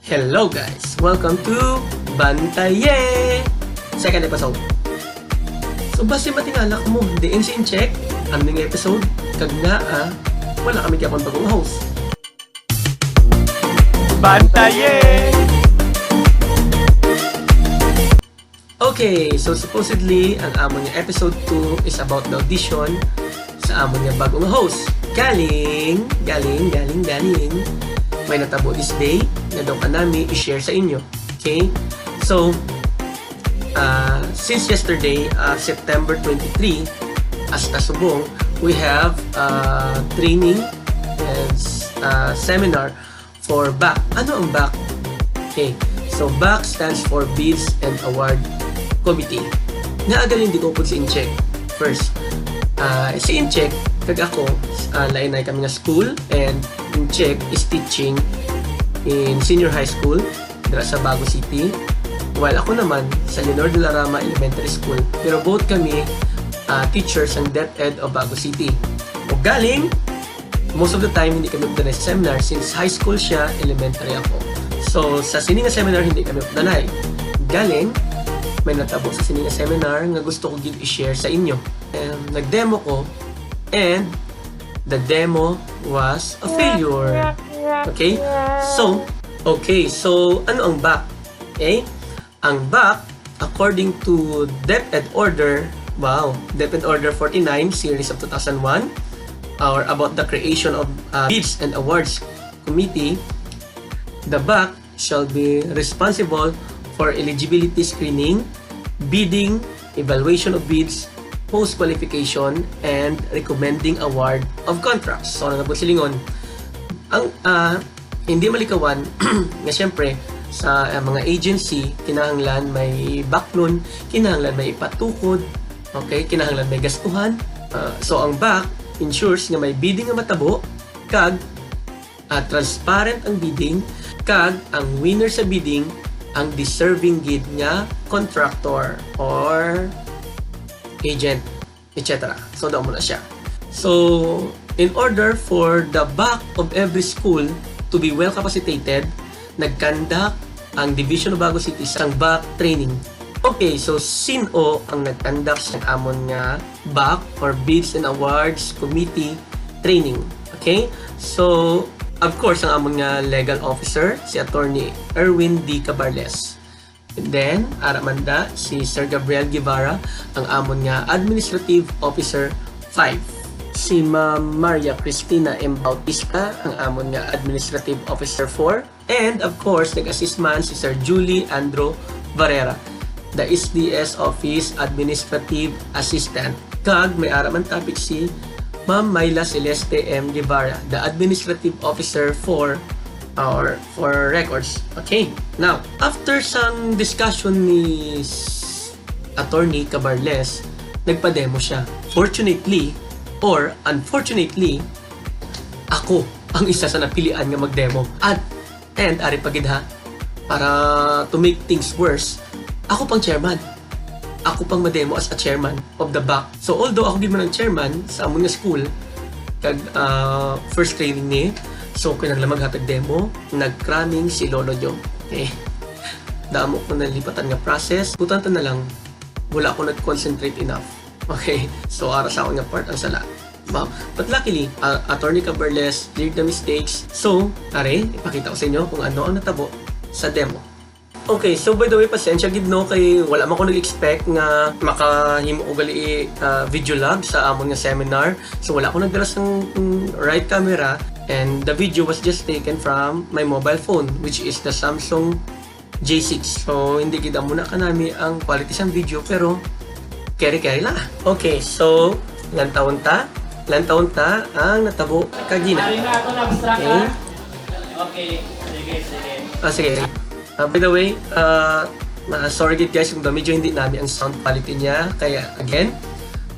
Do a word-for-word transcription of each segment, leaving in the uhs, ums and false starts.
Hello guys! Welcome to Bantaye! Second episode. So basi matingala mo, diin si Incheck, ang ning episode, kag naa, wala kami gyapon bagong host. Bantaye! Okay, so supposedly, ang amon nga episode two is about the audition sa amon nga bagong host. Galing, galing, galing, galing. May natabo this day nga daw kanami i-share sa inyo. Okay? So, uh, since yesterday, uh, September twenty-three, hasta subong, we have uh, training and uh, seminar for BAC. Ano ang BAC? Okay. So, BAC stands for Bids and Award Committee. Naagal hindi ko pud si Incheck. First, uh, si Incheck, kag ako, uh, lain-lain kami nga school, and Incheck is teaching in senior high school dira sa Bago City, while ako naman sa Leonor de la Rama Elementary School. Pero both kami uh, teachers sang DepEd of Bago City. O galing, most of the time hindi kami magdanay sa seminar since high school siya, elementary ako. So sa sini nga seminar hindi kami magdanay. Galing, may natabo sa sini nga seminar nga gusto ko gid i-share sa inyo. Um, nag-demo ko and the demo was a failure. Okay? So, okay, so ano ang BAC? Okay? Ang BAC, according to DepEd Order, wow, DepEd Order forty-nine, Series of two thousand one, or about the creation of uh, Bids and Awards Committee, the BAC shall be responsible for eligibility screening, bidding, evaluation of bids, post qualification, and recommending award of contracts. So, ano na po silingon? Ang uh, hindi malikawan nga siyempre sa uh, mga agency, kinahanglan may baklon, kinahanglan may ipatukod, okay, kinahanglan may gastuhan. Uh, so ang BAC ensures nga may bidding nga matabo kag uh, transparent ang bidding kag ang winner sa bidding ang deserving gid nga contractor or agent, et cetera. So, daw mo na siya. So, in order for the BAC of every school to be well capacitated, nag-conduct ang Division of Bago City sang BAC training. Okay, so sino ang nag-conduct sa amon nga BAC or Bids and Awards Committee training? Okay? So, of course, ang amon nga legal officer, si Attorney Erwin D. Cabarles. And then, ara man da, si Sir Gabriel Guevara, ang amon nga Administrative Officer five. Si Ma'am Maria Cristina M. Bautista, ang amon nga Administrative Officer four. And of course, nag-assist man si Sir Julie Andro Barrera, the S D S Office Administrative Assistant. Kag may ara man topic si Ma'am Myla Celeste M. Guevara, the Administrative Officer for or for records. Okay. Now, after sang discussion ni s- Attorney Cabarles, nagpa-demo siya. Fortunately or unfortunately, ako ang isa sa napilian nga mag-demo. At, and ari pa gid ha, para to make things worse, ako pang chairman. Ako pang mademo as a chairman of the BAC. So although ako gid man ang chairman sa amon nga school, kag uh, first training ni, so kinahanglan maghatag demo, nag-cramming si Lolo Joe. Okay. Damo ko nalipatan nga process. Butan ta na lang, wala ako nag-concentrate enough. Okay? So, ara sa akon nga part ang sala. But luckily, uh, Attorney Cabarles cleared the mistakes. So, are, ipakita ko sa inyo kung ano ang natabo sa demo. Okay, so by the way, pasensya gid no kay wala man ko nag-expect nga makahimo ko gali uh, video log sa amon nga seminar. So wala ko nagdala sang mm, right camera and the video was just taken from my mobile phone, which is the Samsung J six. So hindi gid amo na kanami ang quality sang video pero kere-kere lang. Okay, so lantawon ta, lantawon ta ang natabo kagina. Ari na ako na abstract Okay. ha. Okay, sige, sige. Ah, sige. Ah, by the way, uh, uh, sorry gid guys kung medyo hindi nami ang sound quality niya. Kaya again,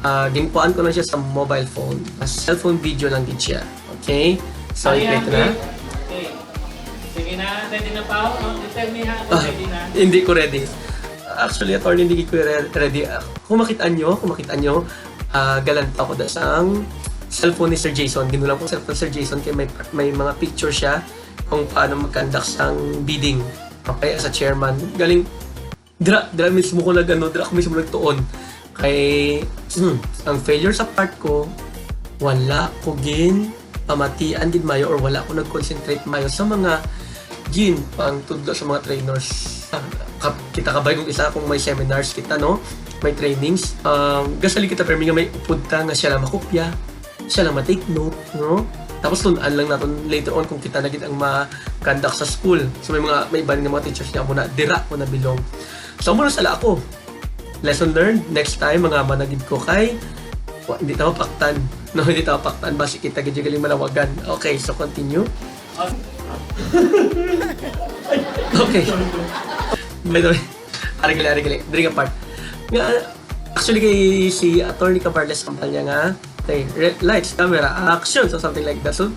uh, ginkuhaan ko lang siya sa mobile phone. Mas cellphone video lang gid siya. Okay? So, Ari i-play ang ko na. Okay. Sige na, ready na pa ako. No? Tell me ha, Ah, ready na. Hindi ko ready. Actually, attorney, hindi ko re- ready. Ah, Kung makita nyo, kung makita nyo, uh, galantaw ko da sang cellphone ni Sir Jason. Ginulang ko cellphone ni Sir Jason kay may, may mga picture siya. kung paano mag-conduct sang bidding. Okay, as a chairman. Galing, dira, dira mismo ko nag-, ano, dira ko mismo nagtuon. Kay, hmm, ang failure sa part ko, wala ko gin pamatian gid mayo or wala ko nag-concentrate mayo sa mga gin pang tudlo sa mga trainers. Ka-, kita kabay kung isa kung may seminars kita, no? May trainings. Um, gasali kita permi nga may upod ta nga siya lang makopya, siya lang ma-take note, no? Tapos tun-an lang naton later on kung kita na gid ang ma-conduct sa school. So may mga, may iban nga mga teachers nga mo na dira ko na belong. So mo na sala ako. Lesson learned, next time mga managid ko kay wa, hindi ta mapaktan. No, hindi ta mapaktan basi kita gid galing malawagan. Okay, so continue. Okay. By the way, ari gali, ari gali. Diri nga part. Nga, actually kay si Attorney Cabarles ang niya nga, okay, re-, lights, camera, action, so something like that. So,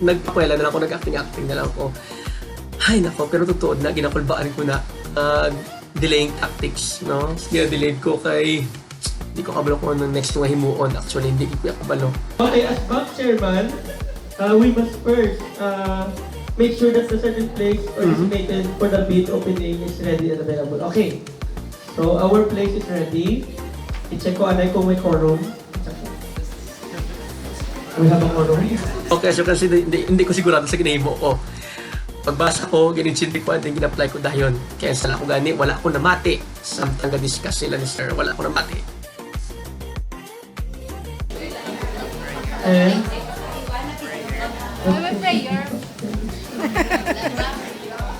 nagpakwela na lang ako, nag-acting-acting na lang ako. Ay, nako, pero totoo na, ginakulbaan ko na, ah, delaying tactics, no? Gina-delayed ko kay, di ko kabalo kung anong next nga himuon. Actually, hindi ko kabalo. Okay, as bank chairman, uh, we must first, uh, make sure that the certain place or Mhm. designated for the bid opening is ready and available. Okay. So, our place is ready. I-check ko, anay, kung may quorum. We have a quorum. Okay, as you can see, hindi, hindi ko sigurado sa ginahimo ko. Pagbasa ko, gin-intindi ko, and then gin-apply ko dayon. Kaya sa ako gani, wala ko namati. Samtang ga-discuss sila ni sir, wala ko namati. And? May prayer.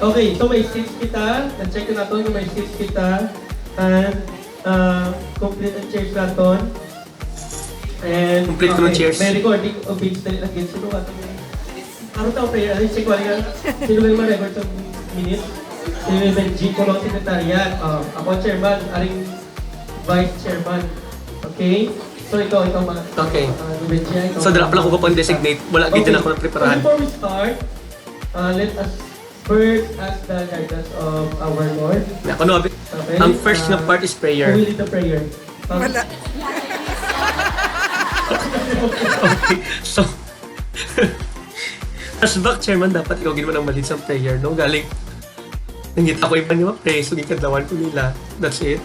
Okay, so may seats kita. Na-check na nato nga may seats kita. And, uh, complete ang chairs naton. And, Complete ko ng okay, chairs. May recording of page dali lagi. Sino ba ito? Ano tao prayer? Ano yung sequel nga? Sino ba yung ma-record sa minute? Si Reverend G. Colong, secretariat. Ah, ako ang chairman, aring vice chairman. Okay? So, ikaw, ikaw, ma-, Okay. Ah, Reverend G, ikaw, So, dala pala ko ma-, pa pang designate. Wala, gid Okay. na ako napreparahan. So, before we start, ah, let us first ask the guidance of our Lord. Na, kuno, abi, Okay? ang first nga Ah, part is prayer. Who will lead the prayer? Um, Wala. Okay, so, as back chairman, dapat ikaw gid man ang malid sa prayer, no? Galing, nangita ko iban nga ma-pray, so gikadlawan ko nila. That's it.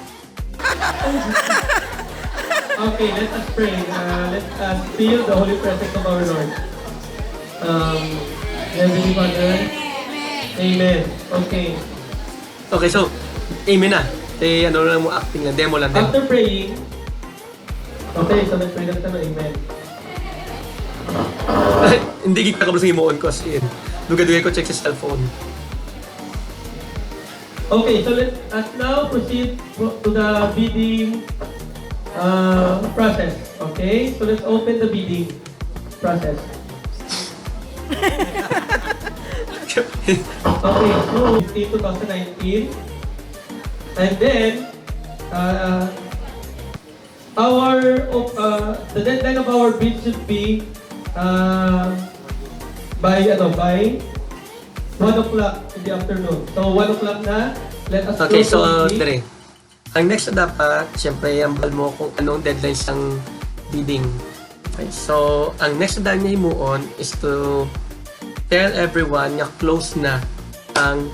Okay, let us pray. Uh, let us feel the holy presence of our Lord. Um, Heavenly Father. Amen. Okay. Okay, so, amen na. Eh, ano lang mo, acting lang, demo lang, demo. After praying, okay, so nag-pray na kita, no? Amen. Hindi kita kabalo sa himuon ko, as in. Dugay-dugay ko check sa cellphone. Okay, so let us now proceed pro-, to the bidding, uh, process. Okay, so let's open the bidding process. Okay, so fifteen, two thousand nineteen. And then, uh, our, uh, the deadline of our bid should be, uh, by, ano, by one o'clock in the afternoon. So, one o'clock na. Let us Okay, close so, the bidding. Dre, ang next na dapat, siyempre, ambal mo kung anong deadline sang bidding. Okay, so, ang next na dapat nga himuon is to tell everyone nga close na ang,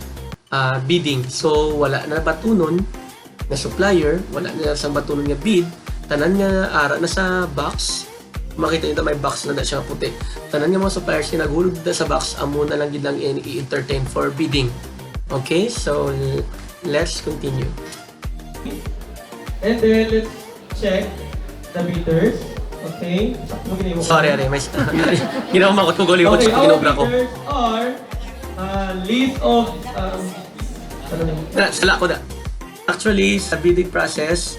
ah, bidding. So, wala na batunon na supplier, wala na sang batunon nga bid, tanan nga ara na sa box, makita nyo may box na na siya nga puti. Tanan nga mga suppliers nga naghulog na sa box, amo na lang gid lang i-, i-entertain for bidding. Okay, so let's continue. And then let's check the bidders. Okay? Sakto gini mo. Sorry, are, may ginawa ko, tugaw ko, Okay, sakto our ginobra ko. Bidders are, uh, list of, um, ano na? Na, sala ko na. Actually, sa bidding process,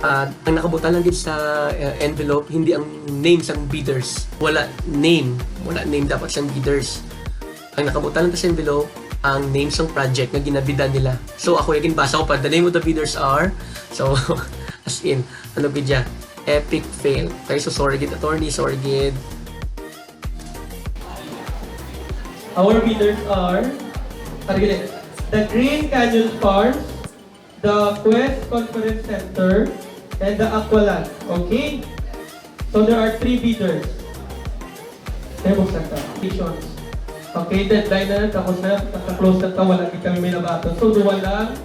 ah, ang nakabutang lang gid sa, uh, envelope, hindi ang name sang bidders. Wala name. Wala name dapat sang bidders. Ang nakabutang lang sa envelope, ang name sang project nga ginabidan nila. So, ako yung ginbasa ko pa, "The name of the bidders are," so, as in, ano gid siya? Epic fail. Okay, so sorry gid, attorney, sorry gid. Our bidders are, ah, dili. The Green Canyon Farms, the Quest Conference Center, and the Aqualand. Okay? So there are three bidders. Kaya buksan ka. Applications. Okay, deadline na, tapos na, naka-close na ta, wala gid kami may nabaton. So, duwa lang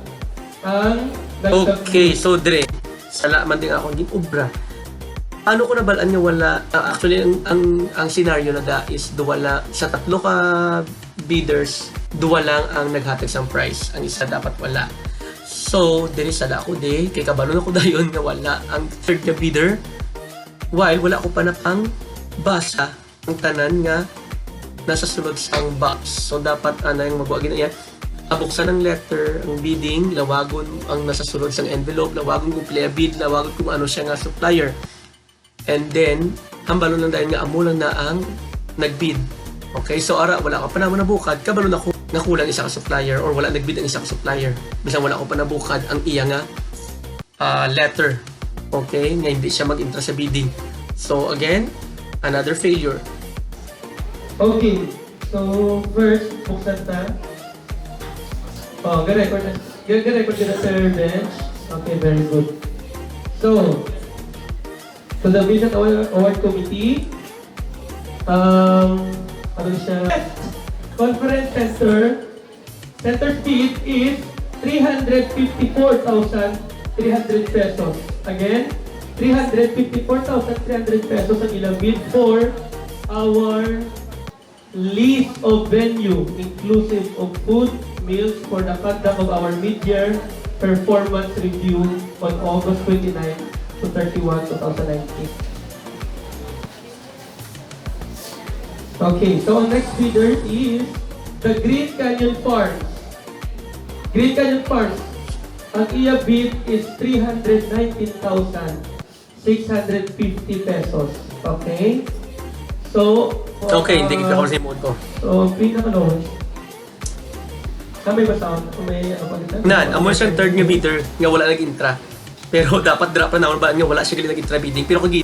ang nagkag- Okay, so, Dre, sala man din akong gin-obra. Paano ko nabal-an nga wala? Ah, actually, ang, ang, ang scenario na da is duwa lang, sa tatlo ka bidders, duwa lang ang naghatag sang prize. Ang isa dapat wala. So, diri sala ako di, kay kabalo na ko dayon nga wala ang third nga bidder. While wala ko pa napang basa ang tanan nga nasa sulod sang box. So, dapat anay ang magwa gina iya. Abuksan ang letter, ang bidding, lawagon ang nasa sulod sang envelope, lawagon kung pila bid, lawagon kung ano siya nga supplier. And then, hambalon lang dahil nga amo lang na ang nagbid. Okay, so ara, wala ka pa naman nabukad, kabalo na ko nga kulang isa ka supplier or wala nagbid ang isa ka supplier. Bisan wala ko pa nabukad ang iya nga ah, letter. Okay? Nga hindi siya mag-entra sa bidding. So, again, another failure. Okay. So, first, buksan ta. Oh, ga-record na. Ga-, ga-record na, Sir Bench. Okay, very good. So, to the Vision Award, Award Committee, um, ano siya? Conference Center, Center's bid is three hundred fifty-four thousand three hundred pesos. Again, three hundred fifty-four thousand three hundred pesos ang ilang bid for our lease of venue, inclusive of food, meals for the conduct of our mid-year performance review on August twenty-nine to thirty-one, two thousand nineteen. Okay, so ang next bidder is the Green Canyon Farms. Green Canyon Farms, ang iya bid is three hundred nineteen thousand six hundred fifty pesos. Okay? So, Okay, hindi kita uh, ko sa imo ko. So, pinaka lowest. Kami ba sound? Kung may ano pa dito? Nan, amo siyang third nga bidder nga wala nag-intra. Pero dapat drop na naman ba nga wala siya gali nag-intra bidding. Pero kagi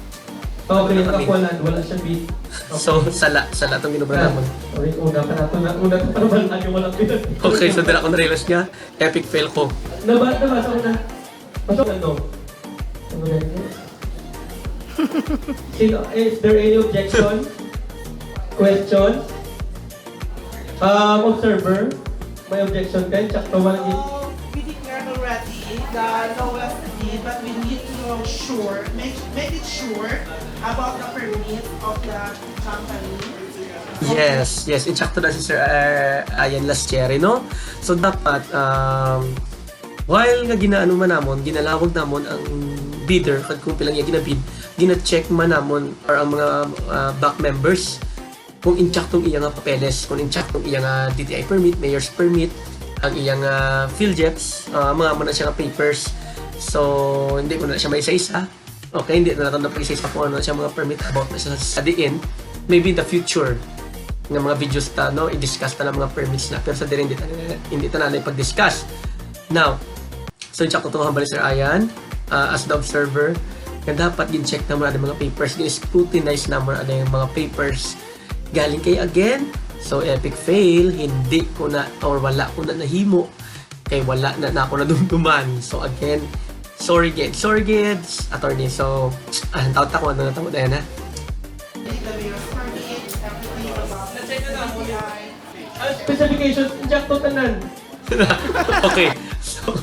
Okay, Wala kami. Ako wala, wala siya bid. So, sala, sala tong ginobra Ah, naman. Okay, una pa nato na, una pa naman, ano, wala bid. Okay, so dira ko na-realize nga, epic fail ko. Naba-, nabasa ko na. Basta ano? Ano ba yun? Sino, is there any objection? Question? Um, observer, may objection ka? Check to one again. So, we declared already the lowest bid, but we need to know sure, make, make it sure about the permit of the company. Yes, yes. Insakto na si Sir, uh, Ian Laschiere, no? So, dapat, um, while nga ginaano man namon, ginalawag namon ang bidder, kag kung pilang iya ginabid, gina-check man namon or ang mga, uh, back members kung intaktong iya nga papeles, kung intaktong iya nga D T I permit, mayor's permit, ang iya nga PhilJeps, ah, mga mo na siya nga papers. So, hindi mo na siya maisa-isa. Okay, hindi na natin napag-isa-isa kung ano siya mga permit about na siya sa diin. Maybe in the future, nga mga videos ta, no, i-discuss ta na mga permits na. Pero sa diri, hindi ta na, hindi ta na ipag-discuss. Now, So, check ko itong hambal ni Sir Ian, ah, as the observer, nga dapat gin-check naman ang mga papers, gin-scrutinize naman ang mga papers. Galing kay again, so epic fail, hindi ko na, or wala ko na nahimo, kay wala na, na ako nadumduman. So, again, sorry, gid. Sorry, gid, attorney. So, ah, ang taot ako, ano na tamo na yan, ha? Ang specifications, insakto tanan. Okay. So,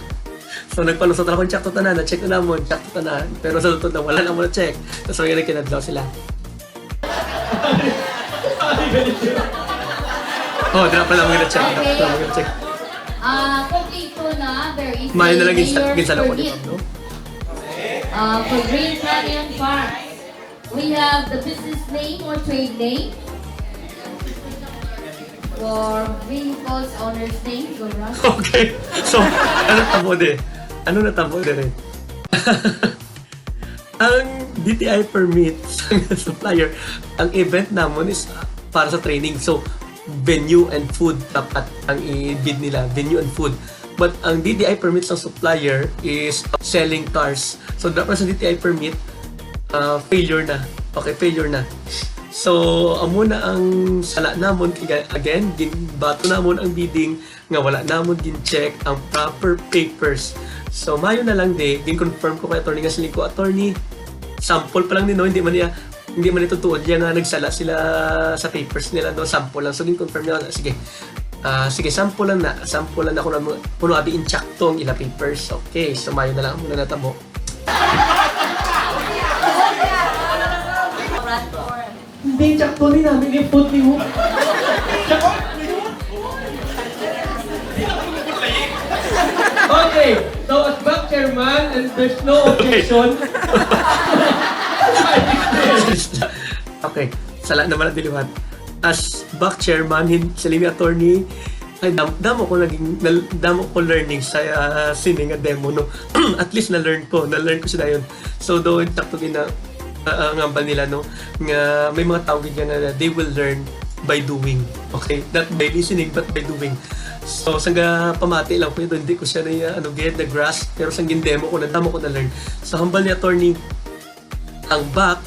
so nagpalusot ako, check to tanan, na-check na namon, check to tanan. Pero sa totoo lang, wala namon na-check. So, yun, kinadlaw sila. Oh, dira pa lang mga check. Dira pa lang mga check. Ah, kompleto na. There is Mayo na a lang gisa-, mayor's ginsalakot ni permit. Pablo. Ah, for Green Canyon Park. We have the business name or trade name. For vehicles owner's name, go, Ron. Okay. So, ano tabo de? Ano na tabo de rin? Ang D T I permit sa supplier, ang event namon is, uh, para sa training. So, venue and food dapat ang i-bid nila. Venue and food. But ang D T I permit sa supplier is selling cars. So, dapat sa D T I permit, ah, failure na. Okay, failure na. So, amo na ang sala namon. Kaya, again, ginbato namon ang bidding nga wala namon gin-check ang proper papers. So, mayo na lang di, gin-confirm ko kay attorney nga siling ko, "Attorney, sample pa lang ni, no? Hindi man niya hindi man ito tuod niya nga nagsala sila sa papers nila, no? Sample lang. So, gin-confirm niya, sige. Ah, sige, sample lang na. Sample lang na kung ano, kung ano abi insakto ang ila papers. Okay, so mayo na lang muna natabo. Hindi, sakto ni namin yung food ni Hope. Okay, so as back chairman and there's no objection. Okay, sala naman ang diliwat. As back chairman, hin-, sila ni attorney, ay, dam-, damo ko naging, nal-, damo ko learning sa, ah, sini nga demo, no? At least na-learn ko, na-learn ko siya dayon. So, though, sakto gid na, ah, ang hambal nila, no, nga may mga tao gid nga na they will learn by doing. Okay? Not by listening, but by doing. So, sang pamati lang ko ito, hindi ko siya na, ano, get the grasp, pero sang gin-demo ko, nadamo ko na-learn. So, hambal ni attorney, ang back,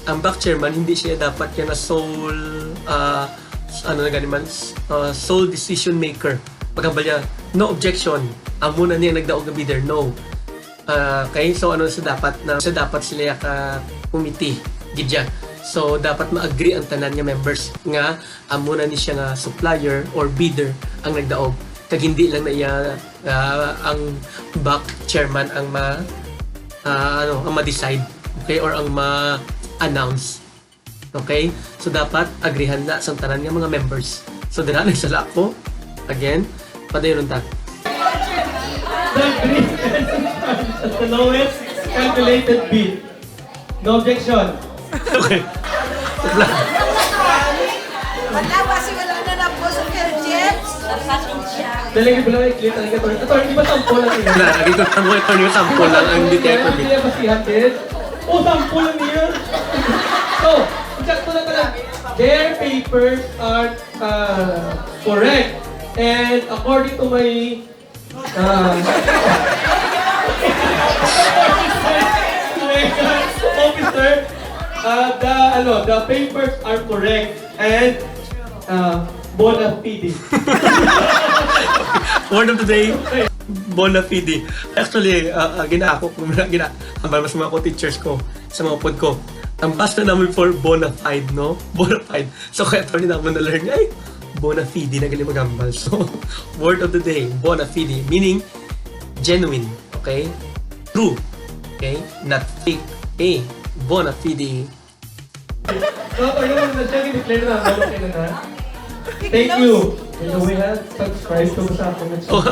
ang back chairman, hindi siya dapat kaya na sole, ah, ano na gani man, ah, sole decision maker. Paghambal niya, "No objection. Amo na niya nagdaog nga bidder." No. Ah, okay, so ano sa dapat na, sa dapat sila ka committee, gidya. So, dapat ma-agree ang tanan nga members nga amo na ni siya nga supplier or bidder ang nagdaog. Kag hindi lang na iya, ah, ang back chairman ang ma-, ah, ano, ang ma-decide, okay, or ang ma-announce. Okay? So, dapat agrihan na sang tanan nga mga members. So, dira na sala ko. Again, padayon ta. The agreement at the lowest calculated bid. No objection. Okay. Wala, kasi wala na na po sa Philjeet. Dali, wala, i-clear talaga, attorney. Attorney, di ba sample lang yun? Wala, lagi ko lang, attorney, sample lang ang D T I permit. Hindi, basihan din. O, sample lang yun. So, exacto na talaga. Their papers are uh, correct. And according to my uh, officer, uh, the ano, the papers are correct and uh, bona fide. Word of the day, bona fide. Actually, uh, uh, ginaako ko, gina, hambal mas mga ko teachers ko, sa mga pod ko. Ang basta namin for bona fide, no? Bona fide. So, kaya ito rin naman na-learn, ay, bona fide na gali maghambal. So, word of the day, bona fide, meaning genuine, okay? True, okay? Not fake, okay? Bona fide. So, ayun, na siya, i-declare na, ano, okay na na. Thank you. By the way, ha, subscribe to sa akin. Oh,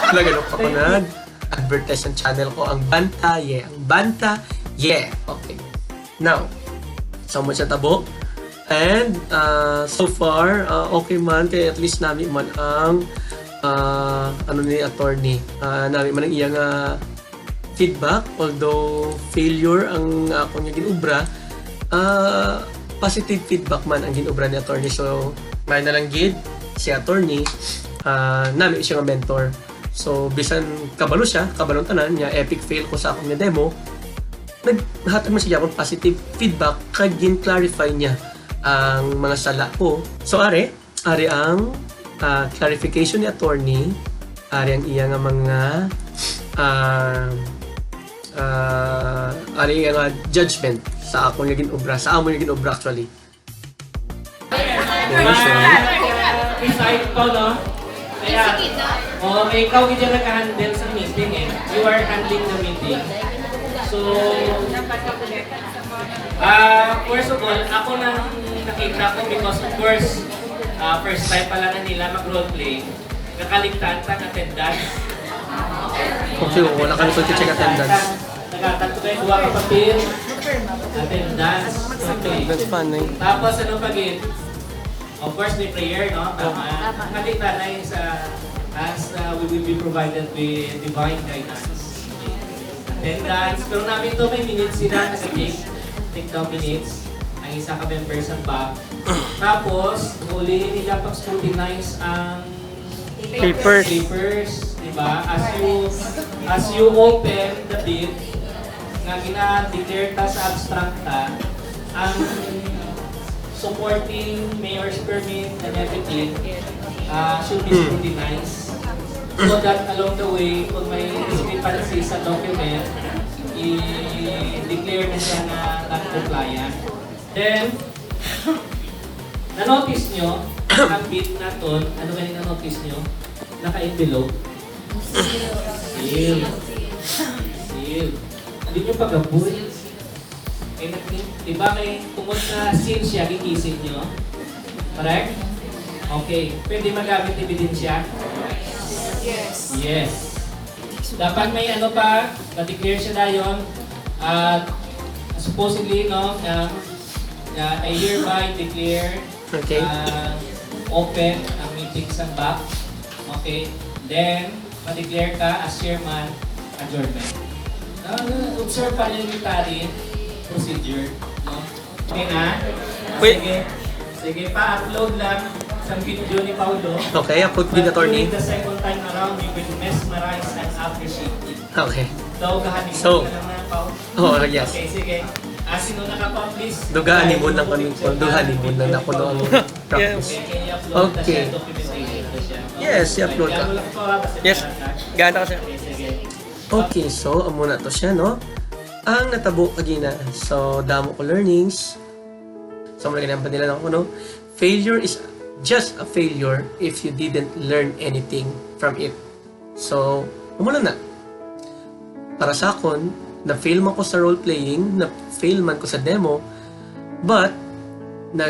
talaga, no, kapanad. Advertise ang channel ko, ang Banta, yeah. Ang Banta, yeah. Okay. Now, so much ang tabo. And uh, so far, uh, okay man. Kaya at least nami man ang uh, ano ni attorney. Uh, nami man ang iya nga feedback. Although failure ang ako nga ginubra, uh, positive feedback man ang ginubra ni attorney. So, may na lang gid si attorney, uh, nami siya nga mentor. So, bisan kabalo siya, kabalo tanan niya, epic fail ko sa akong nga demo, naghatag man siya akong positive feedback kag gin-clarify niya ang mga sala ko. So, are, are ang uh, clarification ni attorney, are ang iya nga mga uh, uh, are ang uh, judgment sa akong nga ginobra, sa amon nga ginobra actually. Beside ko, no? Kaya, oh, may ikaw gid yung nag-handle sa meeting eh. You are handling the meeting. So, ah, first of all, ako nang nakita ko because of course, ah, first time pa lang nila mag-roleplay. Nakaligtaan ta ang attendance. Okay, oo, nakalikod ko check attendance. Nagatan ko kayo duha ka papel. Attendance. Okay. That's fun eh. Tapos ano pa gid? Of course, may prayer, no? Tama. Nakaligtaan na yun sa as uh, we will be provided with divine guidance. Attendance. Pero namin to, may minutes sila kasi take, take down minutes. Ang isa ka member sa back. Tapos, uli nila pag-scrutinize ang Papers. Papers, di ba? As you as you open the bid, nga gina-declare ta sa abstract ta, ang supporting mayor's permit and everything uh, should be scrutinized so that along the way, kung may discrepancy sa document, i-declare na siya na not compliant. Then, na-notice nyo, ang beat naton, ano gani na-notice nyo? Naka-envelope. Seal. Seal. Hindi nyo pagaboy. Kay nag-, di ba kay tungod sa seal siya, gikisin nyo? Correct? Okay. Pwede magamit ebidensya? Yes. Yes. Dapat may ano pa, na-declare siya dayon. At supposedly, no, na, na I hereby declare, Okay. ah, open ang meeting sa back. Okay? Then, ma-declare ka as chairman, adjournment. Ah, observe parliamentary procedure, no? Okay na? Wait. Sige. Sige, pa-upload lang sa video ni Paulo. Okay, upload din, But attorney. during the second time around, you will mesmerize and appreciate it. Okay. So, gahan ni So, na lang na, Pao. Oh, yes. Okay, sige. Ah, sino naka-pop, please? Duga, honeymoon lang kami. Duga, honeymoon lang ako noon. Practice. Okay, i-upload na siya, Okay. documentation na siya. Yes, i-upload ka. Ano lang po, ah, basta Yes. na- Gana ka, sir. Okay, sige. Okay, so, amo na to siya, no? Ang natabo kagina. So, damo ko learnings. So, muna ganyan pa nila ako, no? Failure is just a failure if you didn't learn anything from it. So, amo lang na. Para sa akon, na-fail man ko sa role-playing, na-fail man ko sa demo, but, na,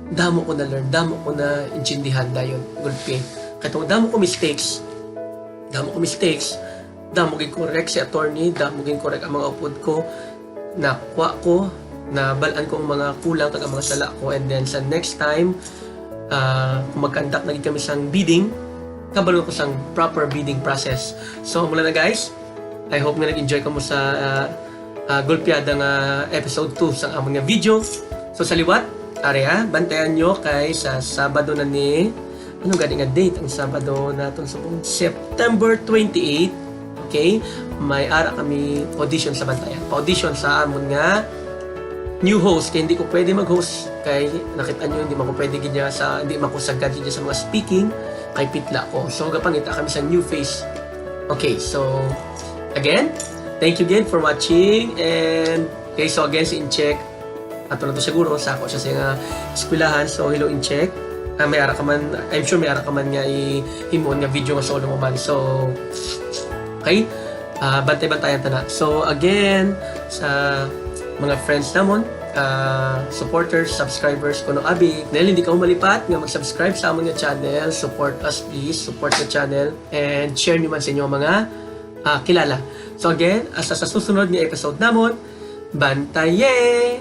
damo ko na-learn, damo ko na-intindihan dayon, gulpi. Kaya damo ko mistakes, damo ko mistakes, damo gin-correct si attorney, damo gin-correct ang mga upod ko, nakuha ko, nabalaan ko ang mga kulang kag ang mga sala ko, and then sa next time, ah, kung mag-conduct na gid kami sang bidding, kabalo ko sang proper bidding process. So, mula na guys, I hope nga nag-enjoy kamo sa ah, ah, Golpeada nga episode two sang amon nga video. So sa liwat, ari ha, bantayan nyo kay sa Sabado na ni, ano gani nga date ang Sabado naton sa September twenty-eight. Okay? May ara kami audition sa Bantayan. Pa-audition sa amon nga new host. Kay hindi ko pwede mag-host. Kay nakita nyo, hindi man ko pwede gid niya sa, hindi man ko sagad gid niya sa mga speaking. Kay pitla ko. So, gapangita kami sa new face. Okay, so, again, thank you again for watching. And, okay, so again, si Incheck. Ato na to siguro, sa ako siya sa nga eskwelahan. So, hello, Incheck. Ah, may ara ka man, I'm sure may ara ka man nga i-, himuon nga video nga solo mo man. So, okay, ah, bantay-bantayan ta na. So, again, sa mga friends namon, ah, supporters, subscribers, kuno abi, dahil hindi ka malipat nga mag-subscribe sa amon nga channel, support us please, support the channel, and share nyo man sa inyong mga ah, kilala. So again, hasta sa susunod nga episode namon, bantaye!